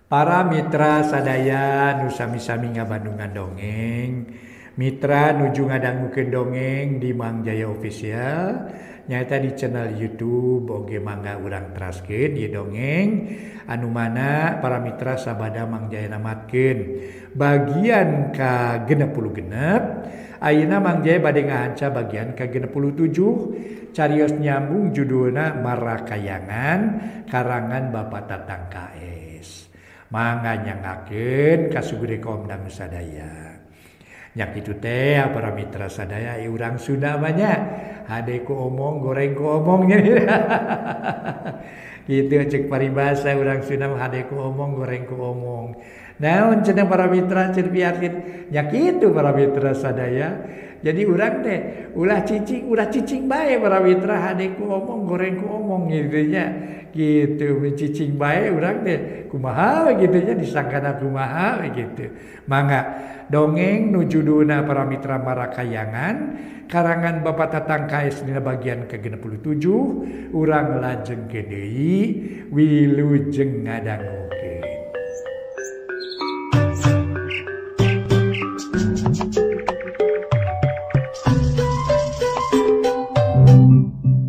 Para mitra sadaya nu sami-sami ngabandungan dongeng, mitra nuju ngadangukeun dongeng di Mang Jaya Official, nyaeta di channel YouTube oge mangga urang teraskeun ieu dongeng anu mana para mitra sabada Mang Jaya namatkeun bagian ka 66. Ayeuna Mang Jaya bade ngahanca bagian ka 67, carios nyambung judulna Marakayangan karangan Bapak Tatang KS. Mangga nyangakeun kasugure kaum dangu sadaya. Nya kitu teh para mitra sadaya urang Sunda mah nya hade ku omong goreng ku omong nya. Kitu cek paribasa urang Sunda mah hade ku omong goreng ku omong. Naon cenah para mitra cenah piarkeun nya kitu para mitra sadaya. Jadi urang teh ulah cicing bae para mitra hade ku omong goreng ku omong gitu nya. Gitu cicing bae urang teh kumaha gitu nya disangkana kumaha gitu. Mangga dongeng nu judulna para mitra Marakayangan karangan Bapak Tatang KS dina bagian ke-67 urang lajengkeun deui wilujeng ngadangukeun.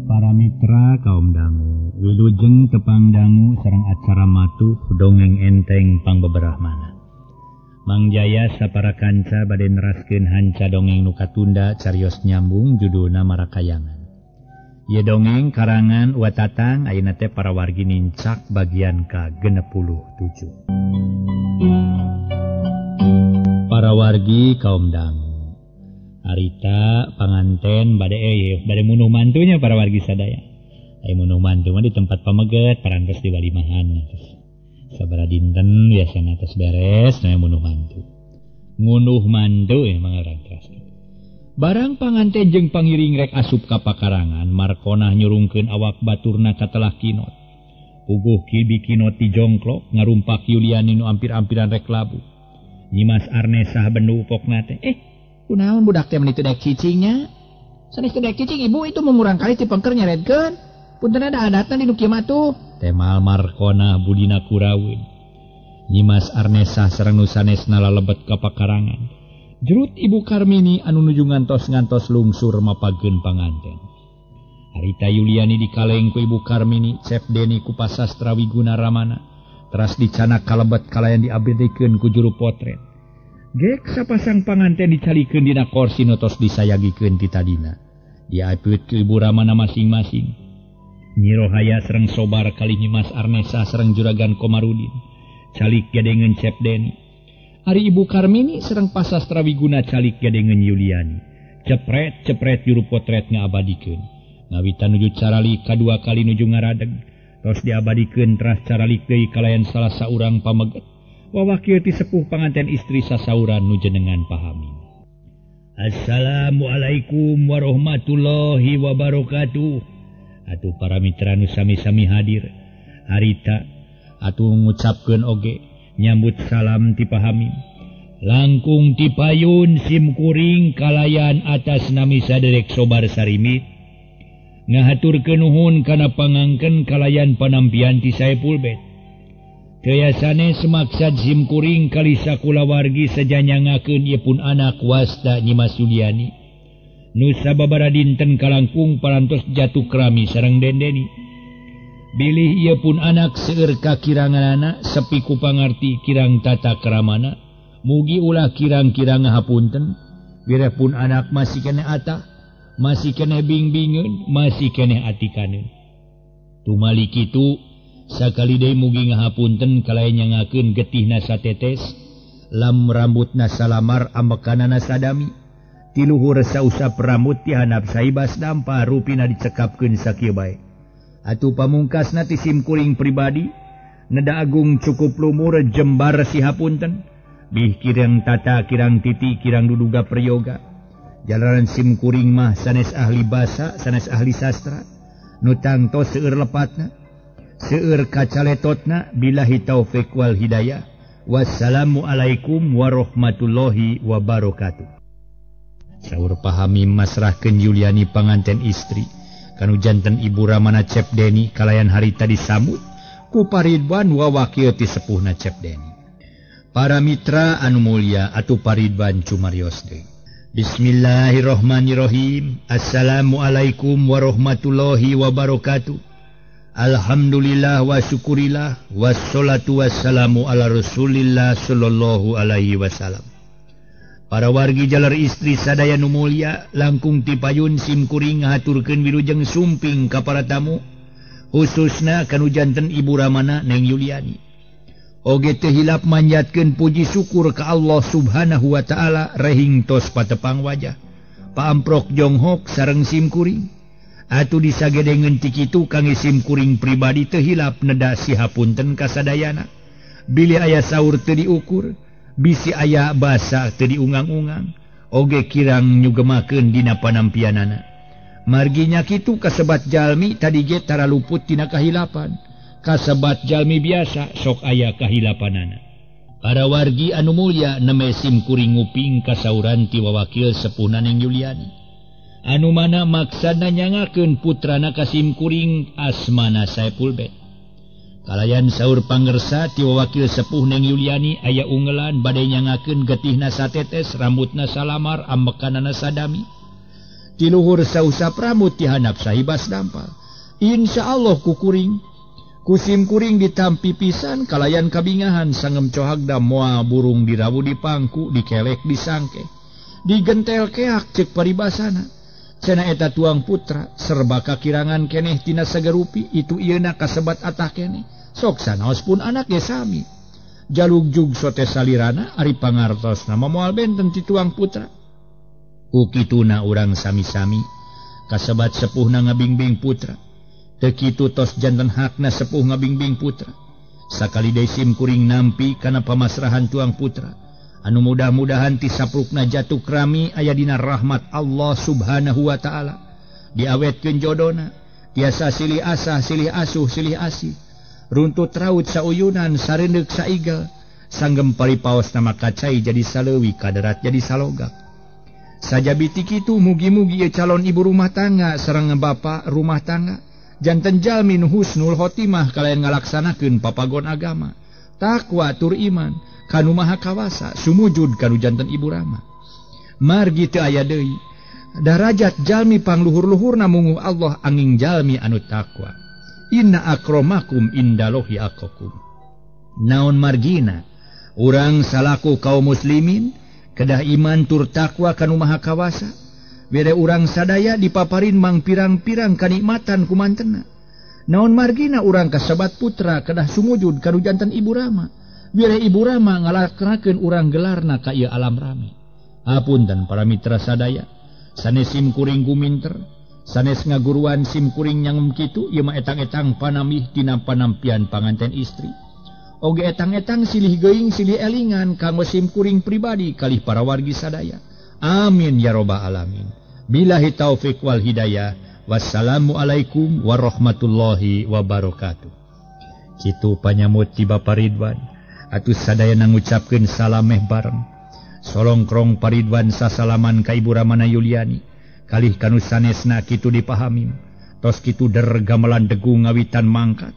Para mitra kaum dangu, wilujeng tepang dangu sareng acara matuh dongeng enteng pangbeberahmana. Mang Jaya sapara kanca bade neraskeun hanca dongeng nu katunda carios nyambung judulna Marakayangan. Ieu dongeng karangan Wa Tatang ayeuna teh para wargi nincak bagian ka 67. Para wargi kaum dangu, harita panganten bade bade munuh mantunya para wargi sadaya. Aya munuh mantu mah di tempat pameget parantos di walimahan. Sabara dinten biasana atas beres namanya munuh mantu. Ngunuh mantu ya mangga urang teraskeun. Barang panganten jeung pangiring rek asup ka pakarangan, Markonah nyurungkeun awak baturna katelah kinot. Puguh kibi kinot dijongklok ngarumpak Yuliani nu ampir-ampiran rek labuh. Nyimas Arnesah bendu pokna teh. Kunaon budak teh meuni teu daek cicingnya? Sanes teu daek cicing ibu itu mah murang kali ti pengker nyeretkeun. Punten ada adatna di nu kieu mah tuh. Temal Markona budina kuraweun. Nyimas Arnesah sareng nu sanesna lalebet ka pakarangan. Jerut Ibu Karmini anu nuju ngantos-ngantos lungsur mapageun panganten. Harita Yuliani dikaleng ku Ibu Karmini, Cep Deni ku Pasastra Wiguna Ramana. Teras dicanak kalebet kalayan diabdikeun ku juru potret. Gek sapasang panganten dicalikeun dina korsi nu tos disayagikeun ti tadina. Diapeut ku Ibu Ramana masing-masing. Nyi Rohaya sareng Sobar kali Nyimas Arnesa sareng Juragan Komarudin. Calik gadengeun Cep Deni. Ari Ibu Karmini sareng Pasastra Wiguna calik gadengeun Yuliani. Cepret-cepret juru potret ngaabadikeun. Ngawitan nuju caralik kadua kali nuju ngaradeg. Tos diabadikeun teras caralik deui kalayan salah saurang pameget. Wawakil ti sepuh panganten istri sasauran nu jenengan pahami. Assalamualaikum warahmatullahi wabarakatuh. Atuh para mitra nu sami-sami hadir harita atuh ngucapkeun oge nyambut salam ti pahamin. Langkung ti payun sim kuring kalayan atas nami saderek Sobar Sarimit ngahaturkeun nuhun kana pangangken kalayan panampian ti Saepul Bet. Teu semaksad sim kuring kali sakulawargi sajanyangakeun ieu pun anak wasta Nyimas Yuliani nu sababaraha dinten kalangkung parantos jatuh krami sareng Dendeni. Bilih ieu pun anak seueur kakiranganana sepi ku pangarti kirang tata kramana, mugi ulah kirang-kirang ngahapunten. Wireh pun anak masih keneh atah, masih keneh bingbingeun, masih keneh atikaneun. Tumali kitu sakali deui mugi ngahapunten kalayan nyangakeun getihna satetes, lam rambutna salamar ambekanana sadami. Tiluhur sausap rambut ti handap saibas dampa rupina dicekapkeun sakieu bae. Atuh pamungkasna ti sim kuring pribadi neda agung cukup lumur jembar sihapunten. Bih kirang tata kirang titi kirang duduga prayoga. Jalaran sim kuring mah sanes ahli basa sanes ahli sastra. Nu tangtos seueur lepatna seueur kacaletotna billahi taufik wal hidayah. Wassalamualaikum warahmatullahi wabarakatuh. Saur pahami masrahkeun Yuliani panganten istri kanu janten Ibu Ramana Cep Deni kalayan harita disambut Ku Paridwan wawakil ti sepuhna Cep Deni. Para mitra anu mulia atuh Paridwan cumarios deui. Bismillahirrahmanirrahim. Assalamualaikum warahmatullahi wabarakatuh. Alhamdulillah wa syukurillah wassalatu wassalamu ala Rasulillah sallallahu alaihi wasallam. Para wargi jalar istri sadaya nu mulia langkung tipayun simkuring ngahaturkeun wilujeng sumping ka para tamu khususna kanu janten Ibu Ramana Neng Yuliani. Oge teu hilap manjatkeun puji syukur ka Allah Subhanahu wa taala rehing tos patepang wajah. Paamprok jonghok sareng simkuring. Atuh disagedengeun ti kitu kangge simkuring pribadi teu hilap neda sihapunten ka sadayana. Bilih aya saur teu diukur, bisi aya basa teu diungang-ungang, oge kirang nyugemakeun dina panampianana. Marginya kitu kasebat jalmi tadi ge tara luput tina kahilapan. Kasebat jalmi biasa sok aya kahilapanana. Para wargi anu mulya neme simkuring nguping kasauran ti wawakil sepuhna Neng Yuliani. Anu mana maksana nyangakeun putrana ka simkuring asmana Saepul Bet. Kalayan saur pangersa ti wawakil sepuh Neng Yuliani aya ungelan bade nyangakeun getihna satetes, rambutna salamar, ambekanana sadami. Tiluhur sausap rambut tihanap sahibas dampal. Insya Allah kukuring. Kusim kuring ditampi pisan kalayan kabingahan sangem cohagda moa burung dirawu di pangku dikelek disangke. Digentel keak cek paribasana. Cenah eta tuang putra serba kakirangan keneh tina sagarupi itu ieuna kasebat atah keneh. Sok sanaos pun anak ge sami. Jalugjug sote salirana ari pangartosna moal benten ti tuang putra. Ku kituna urang sami-sami kasebat sepuhna ngabingbing putra. Teu kitu tos janten hakna sepuh ngabingbing putra. Sakali deui simkuring nampi kana pamasrahan tuang putra. Anu mudah-mudahan ti saprukna jatuh krami aya dina rahmat Allah Subhanahu wa taala. Diawetkeun jodona, tiasa silih asah, silih asuh, silih asih. Runtut raut sauyunan, sareundeuk saigel. Sanggem paripaos nama kacai jadi saleuwi, kaderat jadi salogak. Sajabiti kitu mugi-mugi ieu calon ibu rumah tangga sareng bapa rumah tangga janten jalmi nu husnul khotimah kalayan ngalaksanakeun papagon agama, takwa tur iman kanu maha kawasa sumujud kanu janten ibu rama. Margi teu aya deui darajat jalmi pangluhur-luhurna munguh Allah angin jalmi anu takwa. Inna akramakum indalohi aqakum. Naon margina urang salaku kaum muslimin kedah iman tur takwa kanu maha kawasa. Bere urang sadaya dipaparin mang pirang-pirang kanikmatan kumantena. Naon margina urang kasebat putra kedah sumujud kanu janten ibu rama. Bere ibu rama ngalaksanakeun urang gelarna ka ieu alam rame. Hapunten para mitra sadaya, sanes simkuring guminter, sanes ngaguruan simkuring nyangem kitu ieu mah etang-etang panamih tina panampian panganten istri. Oge etang-etang silih geuing silih elingan kanggo simkuring pribadi kalih para wargi sadaya. Amin ya robbal alamin. Billahi taufik wal hidayah. Wassalamualaikum warahmatullahi wabarakatuh. Kitu panyamut ti Bapak Ridwan. Atuh sadaya ngucapkeun salam meh bareng. Solongkrong Paridwan sasalaman ka Ibu Ramana Yuliani. Kalih kanu sanesna kitu dipahami. Tos kitu der gamelan degung ngawitan mangkat.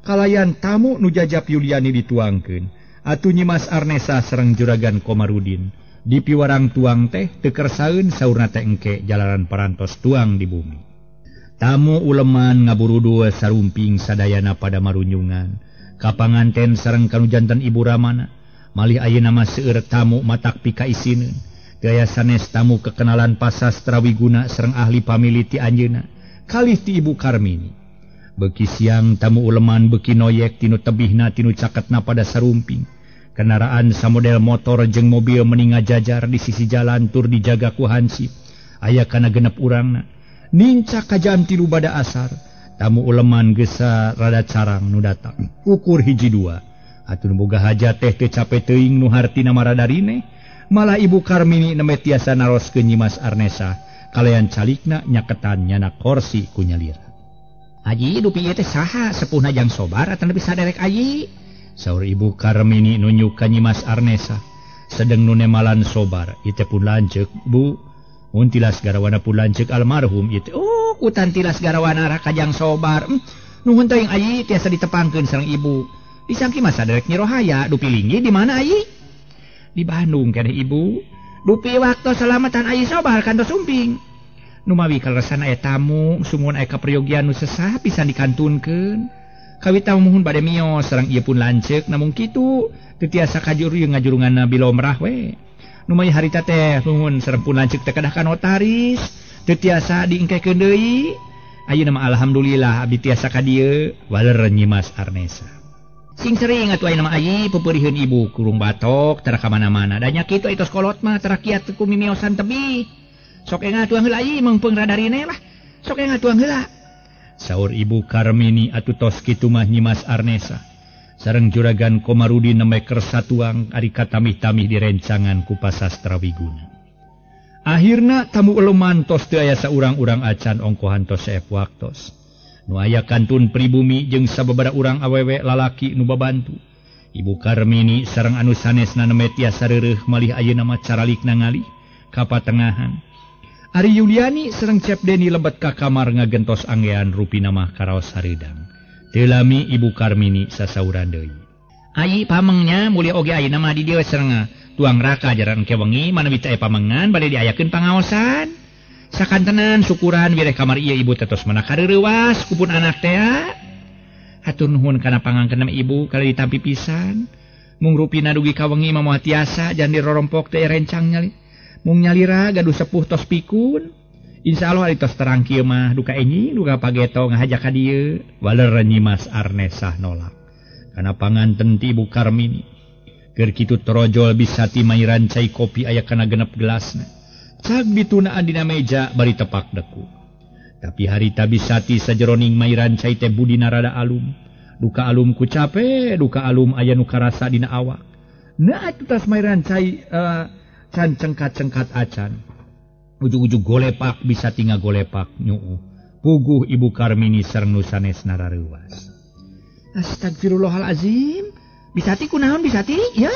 Kalayan tamu nu jajap Yuliani dituangkeun. Atuh Nyimas Arnesa sareng Juragan Komarudin. Di piwarang tuang teh teu kersaeun saurna teh engke jalaran parantos tuang di bumi. Tamu uleman ngaburudu sarumping sadayana pada marunyungan. Kapanganten sareng kanu janten Ibu Ramana. Malih ayeuna mah seueur tamu matak pikaisineun. Teu aya sanes tamu kekenalan pasastra wiguna sareng ahli pamili ti anjeunna. Kalih ti Ibu Karmini. Beuki siang tamu uleman beuki noyek tinu tebihna tinu caketna pada sarumping. Kendaraan samodel motor jeung mobil meni ngajajar di sisi jalan tur dijaga ku hansip. Aya kana genep urangna. Nincak ka jam 3 bada asar. Tamu uleman gesa rada carang nu datang. Ukur hiji dua. Atuh nu boga hajat teh teu cape teuing nu hartina mah rada rineh. Malah Ibu Karmini nembe tiasa naroskeun Nyimas Arnesa kalayan calikna nyaketan nyana korsi ku nyalira. Aji dupi ieu teh saha sepuhna jang sobar atawa bisa derek aji? Saur Ibu Karmini nunjuk ka Nyimas Arnesa sedeng nu nemalan sobar ieu teh pun lanceuk Bu. Mun tilas garawana pun lanceuk almarhum ieu teh. Oh, kutan tilas garawana ra kajang sobar. Nuhun teuing ayi tiasa ditepangkeun sareng ibu. Disangki masa derek Nyi Rohaya dupi linggih di mana ayi? Di Bandung keneh ibu. Dupi waktu salamatan ayi sobar kantos sumping. Numawi kaleresan aya tamu sumun aya kaperyogian nu sesah pisan dikantunkeun. Kawita muhun bade mios sareng ieu pun lanceuk namung kitu teu tiasa kajur ieu ngajurunganna bilomrah we. Numawi harita teh nuhun sareng pun lanceuk teh kedah ka notaris teu tiasa diengkekeun deui. Ayeuna mah alhamdulillah abdi tiasa ka dieu waler Nyi Mas Arnesa. Sing sering atuh ayeuna mah ayi pepeuriheun ibu kurung batok tara ka mana-mana. Da nya kitu tos kolot mah tara kiat ku mimiosan tebih. Sok enggal tuang heula ayi meungpeung radarine lah. Sok enggal tuang heula. Saur Ibu Karmini atuh tos kitu mah Nyi Mas Arnesa. Sareng Juragan Komarudin nembe kersa tuang ari katamih-tamih direncangan ku Pasastra Wiguna. Akhirna tamu eleman tos teu aya saurang-urang acan ongkohan tos seep waktos. Nu aya kantun pribumi jeung sababaraha urang awewe lalaki nu babantu. Ibu Karmini sareng anu sanesna nembe tiasa reureuh malih ayeuna mah caralikna ngalih ka patengahan. Ari Yuliani sareng Cep Deni lebet ka kamar ngagentos anggean rupina mah karaos hareudang. Teu lami Ibu Karmini sasauran deui. Ayi pamengnya mulia oge ayeuna mah di dieu sareng tuang raka jaran ke wengi manawi teh pamengan bade diayakeun pangaosan. Sakantenan syukuran wireh kamar ieu ibu tetos mana kareurewas ku pun anak teh. Hatur nuhun kana pangangkeun ibu kali ditampi pisan. Mung rupina dugi ka wengi mah moal tiasa jan dirorompok teh rencang nyali. Mung nyalira gaduh sepuh tos pikun. Insyaallah ari tos terang kieu mah duka enyi duka pageto ngahaja ka dieu. Waler Nyi Mas Arnesah nolak kana panganten ti Ibu Karmini. Keur kitu torojol bisati mairan cai kopi aya kana genep gelasna. Cag ditunaan dina meja bari tepak deku. Tapi harita bisati sajeroning mairan cai teh budina rada alum. Duka alum ku cape, duka alum aya nu karasa dina awak. Nah atuh tas mairan cai can cengkat-cengkat acan. Ujug-ujug golepak bisati ngagolepak nyuuh. Puguh Ibu Karmini sareng nu sanesna rareuwas. Astagfirullahalazim. Bisati kunaon bisati ya?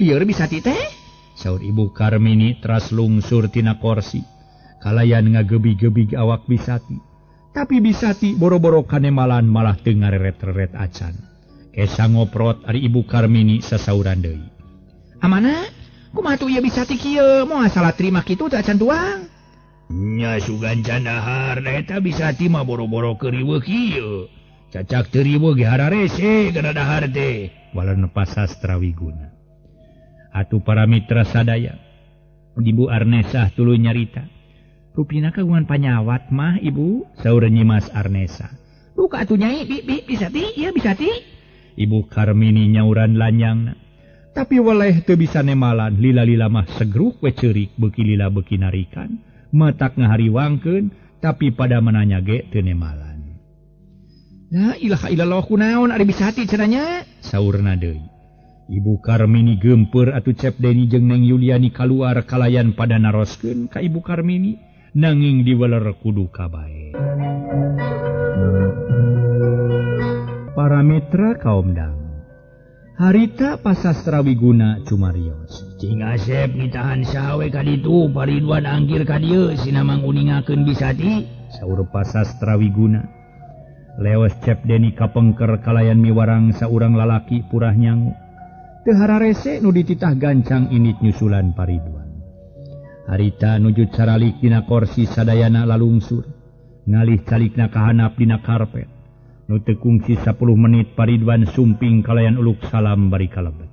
Lieur bisati teh? Saur Ibu Karmini teras lungsur tina korsi. Kalayan ngagebi-gebig awak bisati. Tapi bisati boro-boro kanemalan malah teu ngareret-reret acan. Kesa ngoprot ari Ibu Karmini sasauran deui. Amana? Kumaha tuh ieu bisati kieu? Moal salah terima kitu teh acan tuang. Nya sugan can dahar da eta bisati mah boro-boro keur riweuh kieu. Cacak teu riweuh ge hararese kana dahar teh. Walan Pasastra Wiguna. Atuh para mitra sadaya, Ibu Arnesah tuluy nyarita. Rupina kagungan panyawat mah ibu, saur Nyi Mas Arnesa. Duka atuh nyai bi bi bisati, ieu bisati. Ibu Karmini nyauran lanyangna. Tapi weleh teu bisa nemalan, lila-lila mah segruk we ceurik beuki lila beuki narikan, matak ngahariwangkeun tapi pada mananya ge teu nemalan. La ilaha illallah kunaon ari bisati cenah nya? Saurna deui. Ibu Karmini geumpeur atuh Cep Deni jeung Neng Yuliani kaluar kalayan pada naroskeun ka Ibu Karmini nanging diweler kudu kabae. Para mitra kaum dang. Harita Pasastra Wiguna cumarios. Cing Asep ngitahan sawe ka ditu Paridwan angkir ka dieu sinamang uningakeun bisati. Saur Pasastra Wiguna. Leos Cep Deni kapengker kalayan miwarang saurang lalaki purah nyangu. Teu hararese nu dititah gancang init nyusulan Paridwan. Harita nuju caralik dina korsi sadayana lalungsur. Ngalih calikna kahanap dina karpet. Nu teu kungsi 10 menit Paridwan sumping kalayan uluk salam bari kalebet.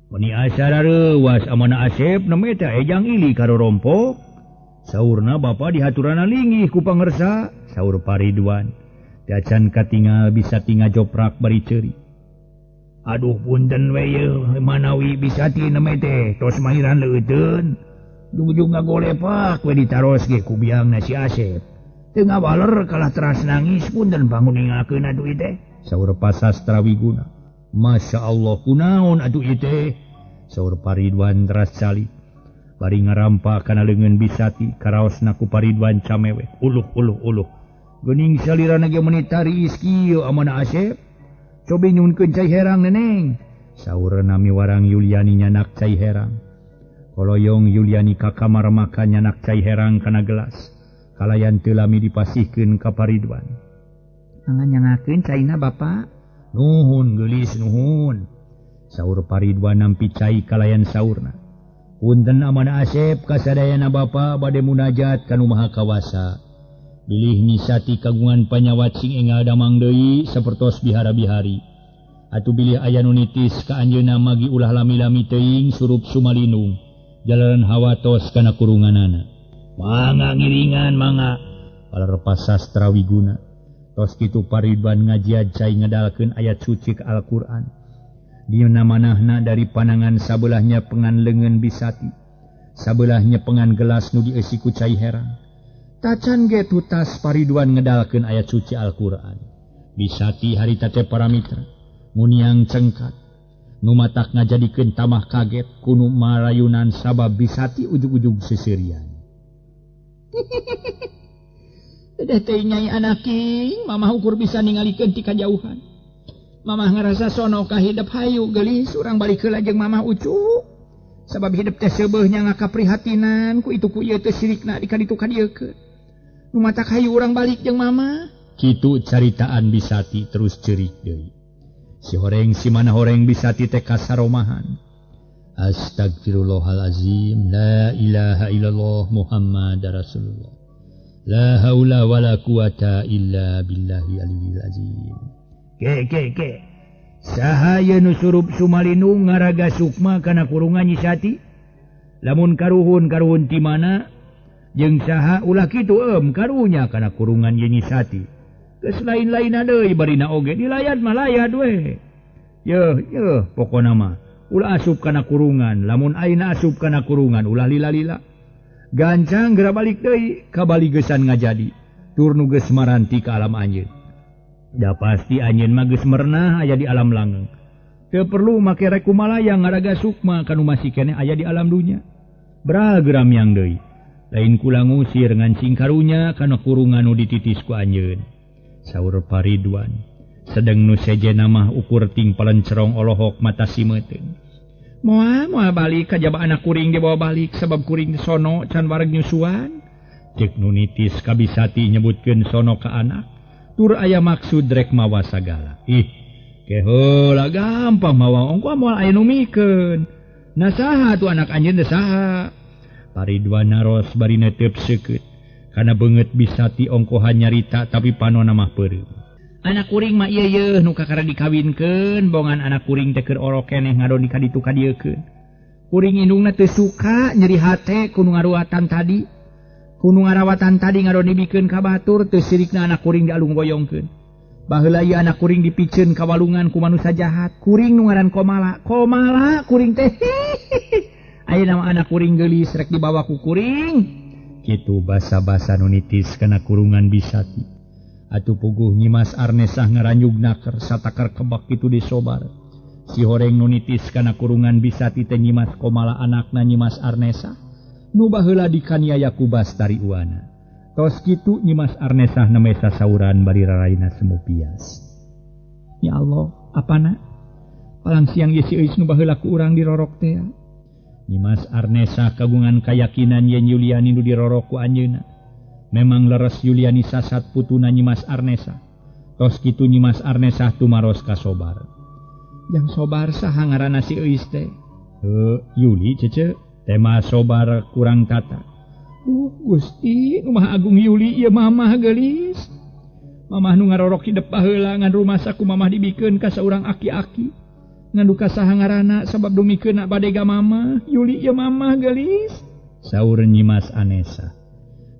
Meni asa rareuwas amana Asep neme teh ejang ili karorompok. Saurna bapa dihaturana linggih ku pangersa, saur Paridwan. Teu acan katingal bisa tingajoprak bari ceuri. Aduh punten we yeuh manawi bisati neme teh tos mahiran leuteun. Ujug-ujug ngagolepak we ditaros ge ku biangna si Asep. Teu ngawaler kalah teras nangis punten panguningakeun atuh ieu teh. Saur Pasastra Wiguna. Masya Allah kunaon atuh ieu teh. Saur Paridwan teras calik. Bari ngarampa kana leungeun bisati karaosna ku Paridwan cameweh. Uluh uluh uluh. Geuning salirana ge meuni taris kieu amana Asep. Cobi nyunkeun cai herang neneng. Saurna miwarang Yuliani nyanak cai herang. Koloyong Yuliani ka kamar makan nyanak cai herang kana gelas. Kalayan teu lami dipasihkeun ka Paridwan. Mangga nyangakeun caina Bapak. Nuhun geulis nuhun. Saur Paridwan nampi cai kalayan saurna. Punten Amana Asep kasadayana Bapa bade munajat kanu Maha Kawasa. Bilih Nyisati kagungan panyawat sing enggal damang deui sapertos bihara-bihari. Atuh bilih aya nu nitis ka anjeunna magi ulah lami-lami teuing surup sumalinung. Jalaran hawatos kana kurunganana. Mangga ngiringan mangga. Palarepas sastra wiguna. Tos kitu Paridwan ngajiad cai ngedalkeun ayat suci ka Al-Qur'an. Dina manahna dari panangan sabelahnya pengan leungeun Bisati. Sabelahnya pengan gelas nu dieusi ku cai herang. Tacan ge tutas Paridwan ngedalkeun ayat suci Al-Qur'an. Bisati harita teh para mitra nguniang cengkat. Nu matak ngajadikeun tamah kaget kunu marayunan sabab Bisati ujug-ujug seserian. Dedeh teh nyai anaking, mamah ukur bisa ningalikeun ti kajauhan. Mamah ngerasa sono ka hidep hayu geulis urang balik heula jeung mamah ucu. Sabab hidep teh seubeuh nya ngakaprihatinan ku itu ku ieu teh sirikna di kaditu ka dieukeun. Nu matak hayu urang balik jeung mamah. Kitu caritaan Bisati terus ceurik deui. Si horeng si mana horeng Bisati teh kasaromahan. Astagfirullahalazim, la ilaha illallah Muhammad Rasulullah. La haula wala quwata illa billahi aliyil azim. Ke ke ke. Saha ye nu surup sumalinung ngaraga sukma kana kurungan Nyisati? Lamun karuhun karuhun ti mana? Jeung saha ulah kitu karunya kana kurungan ye Nyisati. Geus lain-lainna deui barina oge dilayat mah layat we. Yeuh yeuh pokona mah ulah asup kana kurungan, lamun ayeuna asup kana kurungan ulah lila-lila. Gancang geura balik deui kabali geusan ngajadi. Tur nu geus maranti ka alam anjeun. Da pasti anjeun mah geus merenah aya di alam langgeng. Teu perlu make rek kumalayang ngaraga sukma kanu masih keneh aya di alam dunya. Bra geram yang deui. Lain kula ngusir ngancing karunya kana kurungan nu dititis ku anjeun. Saur Paridwan. Sedeng nu sejenna mah ukur ting palencerong olohok mata simeuteun. Moal moal balik kajaba anak kuring dibawa balik sabab kuring sono can wareg nyusuan. Ceuk nu nitis ka Bisati nyebutkeun sono ka anak. Tur aya maksud rek mawa sagala. Ih, keheula gampang mawa ongko moal aya nu mikeun. Nah saha tu anak anjeun teh saha? Paridwan naros bari netep seukeut. Kana beungeut Bisati ongkohan nyarita tapi panona mah peureum. Anak kuring mah ieu yeuh nu kakara dikawinkeun, bongan anak kuring teh keur orok keneh ngadon di kaditu kadieukeun. Kuring indungna teu suka nyeri hate ku nu ngaruatan tadi. Ku nu ngarawatan tadi ngadon dibikeun ka batur teu sirikna anak kuring dialung boyongkeun. Baheula ieu anak kuring dipiceun ka walungan ku manusa jahat. Kuring nu ngaran Komala. Komala kuring teh. Ayeuna mah anak kuring geulis rek dibawa ku kuring. Kitu basa-basa nu nitis kana kurungan Bisati. Atuh puguh Nyimas Arnesah ngaranjug naker satakar kebak kitu disobar. Si horeng nu nitis kana kurungan Bisati teh Nyimas Komala anakna Nyimas Arnesah. Nu baheula dikaniaya ku Bastari Uwana. Tos kitu Nyimas Arnesah nembe sasauran bari raraina semu pias. Ya Allah, apana? Palang siang ye si Euis nu baheula ku urang dirorok teh. Nyimas Arnesah kagungan kayakinan yen Yuliani nu dirorok ku anjeunna. Memang leres Yuliani sasat putuna Nyimas Arnesah. Tos kitu Nyimas Arnesah tumaros ka Sobar. Jang Sobar saha ngaranna si Euis teh? Heuh, Yuli cece. Tema Sobar kurang tata. Duh Gusti, nu Maha Agung Yuli ieu mamah geulis. Mamah nu ngarorok hidep baheula ngan rumasa ku mamah dibikeun ka saurang aki-aki. Ngan duka saha ngaranna sabab dumikeunna badega mamah. Yuli ieu mamah geulis. Saur Nyimas Arnesah.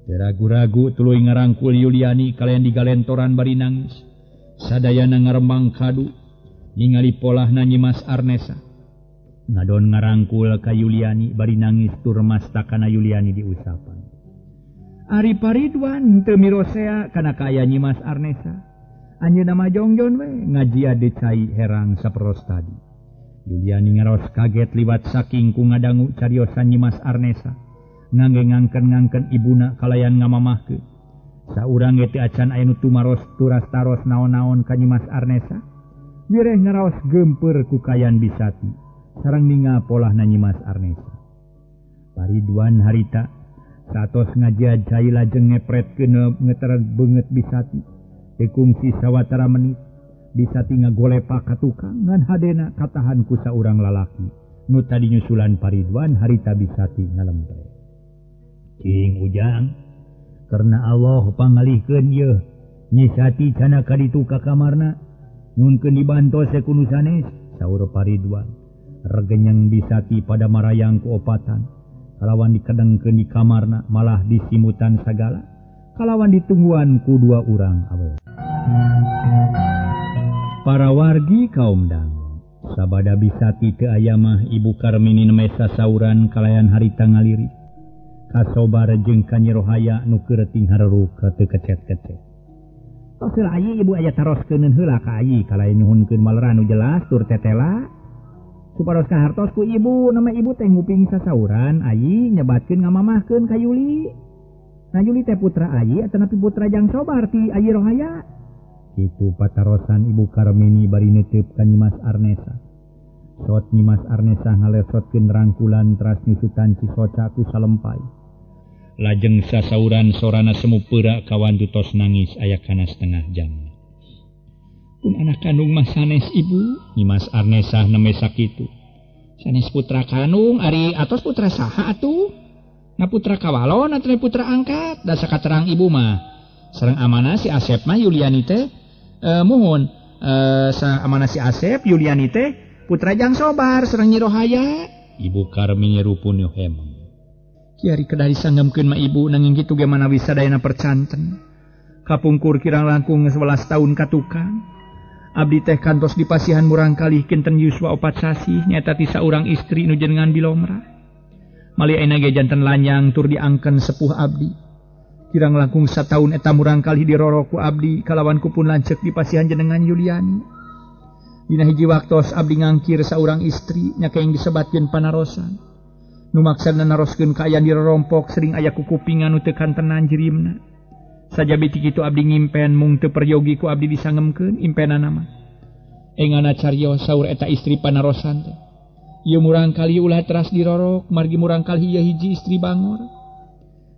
Teu ragu-ragu tuluy ngarangkul Yuliani kalayan digalentoran bari nangis. Sadayana ngarembang kadu ningali polahna Nyimas Arnesah. Ngadon ngarangkul ka Yuliani bari nangis tur mastakana Yuliani diusapan. Ari Paridwan teu mirosea kana kaaya Nyimas Arnesah. Anjeunna mah jongjon we ngajia de cai herang saperos tadi. Yuliani ngaraos kaget liwat saking ku ngadangu cariosan Nyimas Arnesah. Ngangge ngangken-ngangken ibuna kalayan ngamamahkeun. Saurang ge teu acan aya nu tumaros turas taros naon-naon ka Nyimas Arnesah. Wireh ngaraos geumpeur ku kayan Bisati. Sareng ningal polahna Nyimas Arnesah. Paridwan harita satos ngajia cai lajeng ngepretkeun ngeter beungeut Bisati. Teu kungsi sawatara menit Bisati ngagolepak ka tukang ngan hadena katahan ku saurang lalaki nu tadi nyusulan Paridwan harita Bisati ngalempe. Cing Ujang, karena Allah pangalihkeun yeuh Nyi Sati cana ka ditu ka kamarna nyunkeun dibantos ku nu sanes, saur Paridwan. Regenyang Bisati pada marayang ku opatan kalawan dikedengkeun di kamarna malah disimutan sagala kalawan ditungguan ku dua urang awewe. Para wargi kaum dangu sabada Bisati teu aya mah Ibu Karmini nembe sasauran kalayan harita ngalirik kasobar jeung ka Nyi Rohaya nu keureting hareruk teu kecet-kecet. Tos heula ayi ibu aya taroskeun heula ka ayi kalayan nyuhunkeun maleran nu jelas tur tetela supados kahartos ku ibu nama ibu teh nguping sasauran ayi nyebatkeun ngamamahkeun ka Yuli. Nah Yuli teh putra ayi atanapi putra Jang Sobar ti Ayi Rohaya. Kitu patarosan Ibu Karmini bari neuteup ka Nyimas Arnesa. Sot Nyimas Arnesa ngalesotkeun rangkulan teras nyusutan cisoca ku salempai. Lajeng sasauran sorana semu peura kawantu tos nangis aya kana setengah jam. Pun anak kandung mah sanes ibu, Nyimas Arnesa neme sakitu. Sanes putra kandung ari atos putra saha atuh? Na putra kawalon atawa putra angkat? Da sakaterang ibu mah. Sareng amanah si Asep mah Yuliani teh muhun amanah si Asep Yuliani teh putra Jang Sobar sareng Nyi Rohaya. Ibu Karmini rupun nu hemeng. Kiari kedah disanggemkeun mah ibu nanging kitu ge manawi sadayana percanten. Kapungkur kirang langkung 11 tahun ka tukang. Abdi teh kantos dipasihan murangkalih kinten yuswa 4 sasih nyaeta ti saurang istri nu jenengan Bilomra. Mali ayeuna ge janten lanyang tur diangken sepuh abdi. Kirang langkung sataun eta murangkalih dirorok ku abdi kalawan ku pun lanceuk dipasihan jenengan Yuliani. Dina hiji waktos abdi ngangkir saurang istri nya kaing disebatkeun panarosan. Nu maksana naroskeun kaayaan dirorompok sering aya kukupingan nu teu kantenan jirimna. Sajabi ti kitu abdi ngimpen mung teu peryogi ku abdi disangemkeun impenana mah. Engana carios saur eta istri panarosan teh. Ieu murangkalih ulah teras dirorok margi murangkalih ieu hiji istri bangor.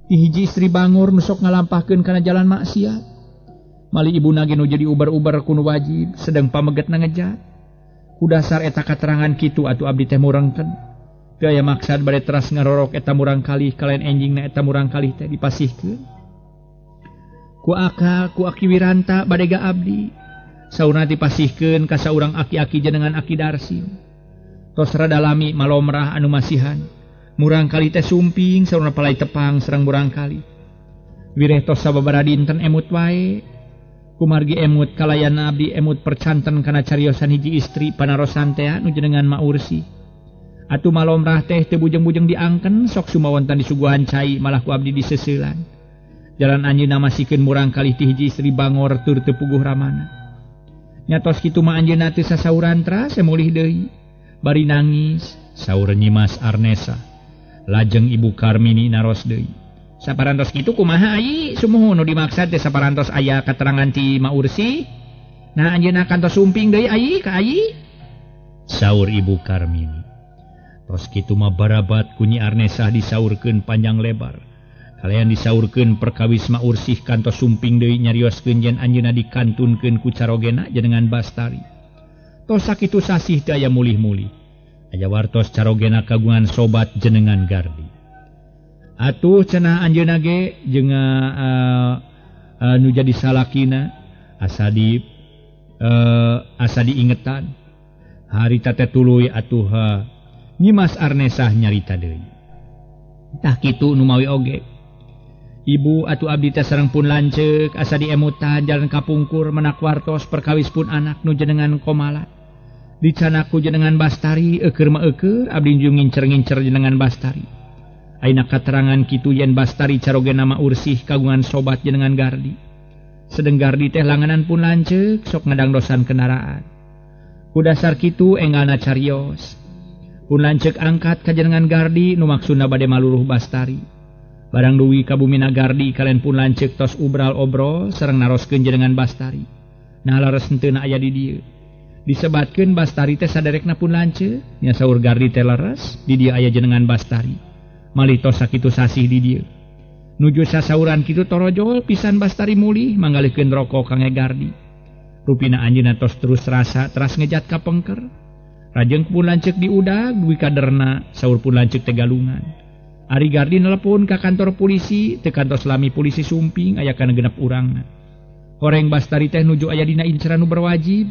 Ti hiji istri bangor nu sok ngalampahkeun kana jalan maksiat. Mali ibuna ge nu jadi ubar-ubar ku nu wajib sedang pamegetna ngejat. Ku dasar eta katerangan kitu atuh abdi teh murangkeun. Teu aya maksad bade teras ngarorok eta murangkalih kalayan enjingna eta murangkalih teh dipasihkeun. Ku akal ku aki Wiranta bade ga abdi. Saurna dipasihkeun ka saurang aki-aki jenengan Aki Darsim. Tos rada lami malomrah anu masihan. Murangkalih teh sumping saurna palai tepang sareng murangkalih. Wireh tos sababaraha dinten emut wae. Kumargi emut kalayan abdi emut percanten kana cariosan hiji istri panarosan teh nu jenengan Maursi. Atuh malomrah teh teu bujeng-bujeng diangken sok sumawonten disuguhan cai malah ku abdi diseseulan. Jalan anjeunna masikeun murangkalih ti hiji istri bangor tur teu puguh ramana. Nya tos kitu mah anjeunna teu sasauran teras mulih deui. Bari nangis saur Nyimas Arnesa. Lajeng Ibu Karmini naros deui. Saparantos kitu kumaha ayi? Sumuhun nu dimaksad teh saparantos aya katerangan ti Maursi. Nah anjeunna kantos sumping deui ayi ka ayi? Saur Ibu Karmini. Tos kitu mah barabat ku Nyi Arnesa disaurkeun panjang lebar. Kalayan disaurkeun perkawis Maursih kantos sumping deui nyarioskeun yen anjeunna dikantunkeun ku carogena jenengan Bastari. Tos sakitu sasih teu aya mulih-mulih. Aya wartos carogena kagungan sobat jenengan Gardi. Atuh cenah anjeunna ge jeung nu jadi salakina asa di asa diingetan. Harita teh tuluy atuh Nyimas Arnesah nyarita deui. Tah kitu nu mawi oge. Ibu atuh abdi teh sareng pun lanceuk asa diemutan jalan kapungkur menak wartos perkawis pun anak nu jenengan Komala. Dicanaku jenengan Bastari eukeur mah eukeur abdi jeung ngincer-ngincer jenengan Bastari. Ayeuna katerangan kitu yen Bastari carogena Maursih kagungan sobat jenengan Gardi. Sedeng Gardi teh langanan pun lanceuk sok ngadangdosan kendaraan. Ku dasar kitu enggalna carios. Pun lanceuk angkat ka jenengan Gardi nu maksudna bade maluruh Bastari. Barang duwi ka bumina Gardi kalian pun lanceuk tos ubral obrol sareng naroskeun jenengan Bastari. Nah lares henteu na aya di dieu. Disebatkeun Bastari teh saderekna pun lanceuk, nya saur Gardi teh leres, di dieu aya jenengan Bastari. Malih tos sakitu sasih di dieu. Nuju sasauran kitu torojol pisan Bastari mulih manggalihkeun rokok kangge Gardi. Rupina anjeunna tos terus rasa teras ngejat ka pengker. Rajeng pun lanceuk diudag duwi kaderna saur pun lanceuk teh galungan. Ari Gardi nelepon ka kantor polisi teu kantos lami polisi sumping aya kana genep urangna. Horeng Bastari teh nuju aya dina inceran nu berwajib.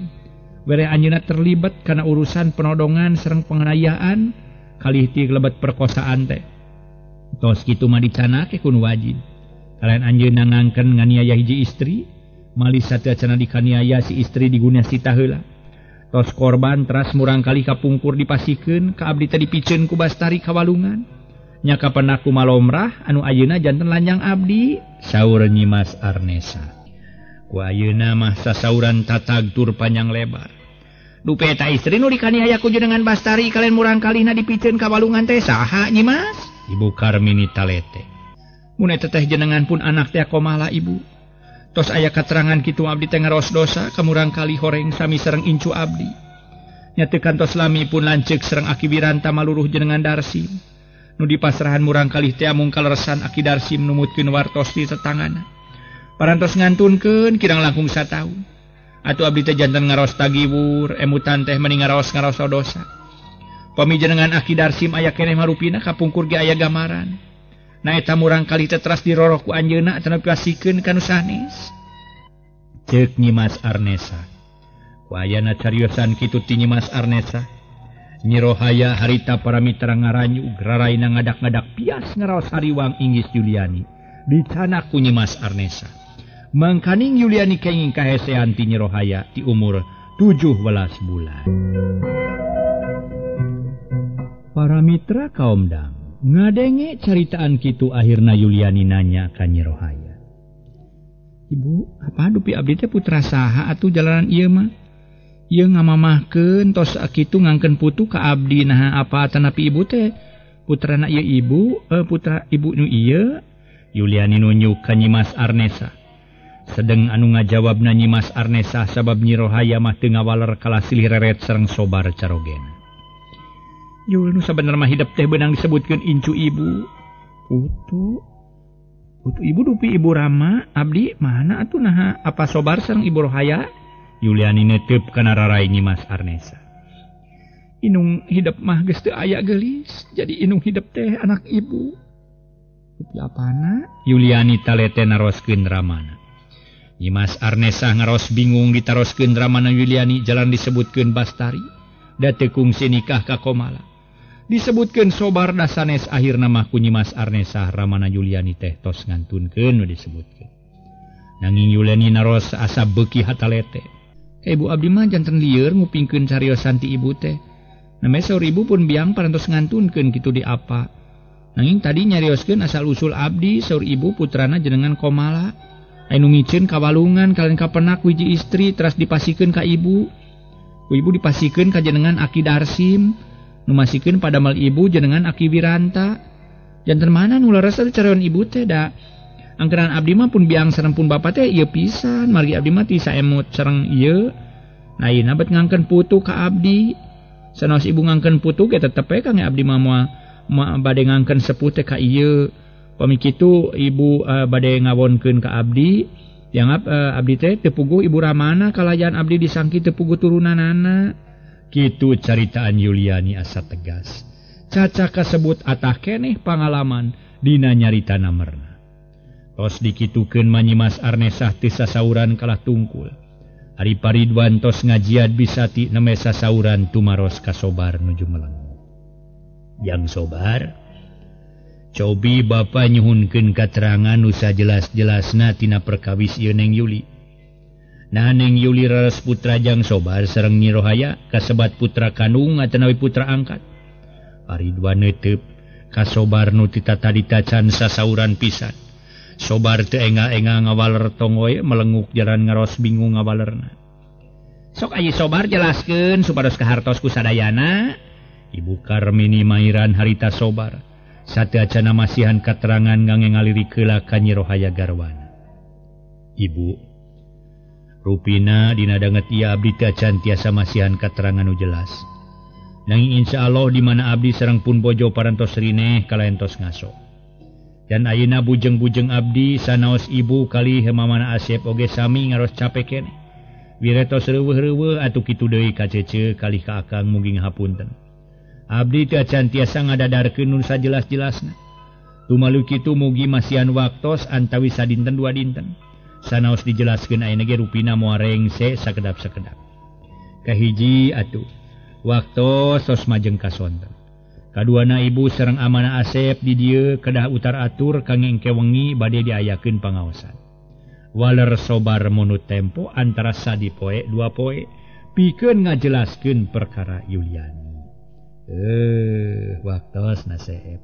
Were anjeunna terlibat kana urusan penodongan sareng penganiayaan kalih ti lebet perkosaan teh. Tos kitu mah dicanake ku nu wajib. Kalayan anjeunna ngangken nganiaya hiji istri, malih sateuacanna dikaniaya si istri diguna sita heula. Tos korban teras murangkali kapungkur dipasikeun ka abdi teh dipiceun ku Bastari ka walungan. Nya kapenak ku malomrah anu ayeuna janten lanjang abdi, saur Nyi Mas Arnesa. Ku ayeuna mah sasauran tatag tur panjang lebar. Dupi eta istri nu dikaniaya ku jenengan Bastari kalian murangkalihna dipiceun ka walungan teh saha Nyi Mas? Ibu Karmini talete. Mun eta teh jenengan pun anak teh komala ibu. Tos aya katerangan kitu abdi teh ngaros dosa ka murangkalih horeng sami sareng incu abdi. Nya teu kantos lami pun lanceuk sareng Aki Wiranta maluruh jenengan Darsim. Nu dipasrahan murangkalih teh amung kaleresan Aki Darsim numutkeun wartos di tetangana. Parantos ngantunkeun kirang langkung sataun. Atuh abdi teh janten ngaros tagiwur, emutan teh meni ngaraos-ngaraos dosa. Pami jenengan Aki Darsim aya keneh marupina kapungkur ge aya gamaran. Na eta murangkalih teh teras diroroh ku anjeunna cenah pasikeun ka nu sanes. Ceuk Nyi Mas Arnesa. Ku ayana cariosan kitu ti Nyi Mas Arnesa. Nyi Rohaya harita para mitra ngaranyug raraina ngadak-ngadak pias ngaraos hariwang Inggis Yuliani. Dicanak ku Nyi Mas Arnesa. Mangkaning Yuliani kenging kahesean ti Nyi Rohaya ti umur 17 bulan. Para mitra kaum dang ngadenge caritaan kitu akhirna Yuliani nanya ka Nyi Rohaya. Ibu, apa dupi abdi teh putra saha atuh jalanan ieu mah? Ieu ngamamahkeun tos kitu ngangkeun putu ka abdi naha apa tanapi ibu teh putrana ieu ibu, putra ibu nu ieu? Yuliani nunjuk ka Nyi Mas Arnesa. Sedeng anu ngajawabna Nyi Mas Arnesa sabab Nyi Rohaya mah teu ngawaler kalah silih reret sareng sobar carogena. Yul nu sabenerna mah hidep teh beunang disebutkeun incu ibu. Putu. Putu ibu dupi ibu Rama, abdi mana atuh naha apa sobar sareng ibu Rohaya? Yuliani neteup kana rarai Nyi Mas Arnesa. Inung hidep mah geus teu aya geulis, jadi inung hidep teh anak ibu. Dupi apana? Yuliani talete naroskeun ramana. Nyi Mas Arnesa ngaros bingung ditaroskeun ramana Yuliani jalan disebutkeun Bastari da teu kungsi nikah ka Komala. Disebutkeun sobar da sanes akhirna mah ku Nyi Mas Arnesa ramana Yuliani teh tos ngantunkeun nu disebutkeun. Nanging Yuliani naros asa beuki hatalete. Ka ibu abdi mah janten lieur ngupingkeun cariosan ti ibu teh. Name saur ibu pun biang parantos ngantunkeun kitu di apa. Nanging tadi nyarioskeun asal usul abdi saur ibu putrana jenengan Komala. Anu miceun ka walungan kalian kapenak wiji istri teras dipasikeun ka ibu. Ku ibu dipasikeun ka jenengan Aki Darsim, nu masikeun padamel ibu jenengan Aki Wiranta. Janten mana nu leres teh carion ibu teh da. Angkeran abdi mah pun biang sareng pun bapa teh ieu pisan, margi abdi mah ti saemut sareng ieu. Nah ayeuna bet ngangkeun putu ka abdi. Sanaos ibu ngangkeun putu ge tetep we kang abdi mah moal bade ngangkeun sepuh teh ka ieu. Pami kitu ibu bade ngawonkeun ka abdi, dianggap abdi teh teu puguh ibu Ramana kalayan abdi disangki teu puguh turunanana. Kitu caritaan Yuliani asa tegas. Caca kasebut atah keneh pangalaman dina nyaritana merna. Tos dikitukeun mah Nyi Mas Arnesah teu sasauran kalah tungkul. Ari Paridwan tos ngajiad bisati neme sasauran tumaros ka Sobar nuju melengu. Jang Sobar, cobi bapa nyuhunkeun katerangan nu sajelas-jelasna tina perkawis ieu Neng Yuli. Nah Neng Yuli raras putra Jang Sobar sareng Nyi Rohaya kasebat putra kandung atanawi putra angkat. Paridwan neuteup ka Sobar nu ti tatadi tacan sasauran pisan. Sobar teu engal-engal ngawaler tongoy melenguk jalan ngaros bingung ngawalerna. Sok ayi Sobar jelaskeun supados kahartos ku sadayana. Ibu Karmini mairan harita Sobar. Sateuacanna masihan katerangan ngange ngalirik heula ka Nyi Rohaya garwana. Ibu, rupina dina danget ieu abdi teu acan tiasa masihan katerangan nu jelas. Nanging insyaallah di mana abdi sareng pun bojo parantos rineh kalayan tos ngaso. Dan ayeuna bujeng-bujeng abdi sanaos ibu kali mamana Asep oge sami ngaros capek keneh. Wiretos reuweuh-reuweuh atuh kitu deui ka Cece kalih ka Akang mugi ngahapunten. Abdi teu acan tiasa ngadadarkeun nu sajelas-jelasna. Tumalu kitu mugi masihan waktos antawis sadinten dua dinten. Sanaos dijelaskeun ayeuna ge rupina moal rengse sakedap-sakedap. Kahiji atuh waktos tos majeng ka sonten. Kaduana ibu sareng amana Asep di dieu kedah utar atur kangge engke wengi bade diayakeun pangaosan. Waler sobar munut tempo antara sadi poe dua poe pikeun ngajelaskeun perkara Yuliani. Waktos nasep.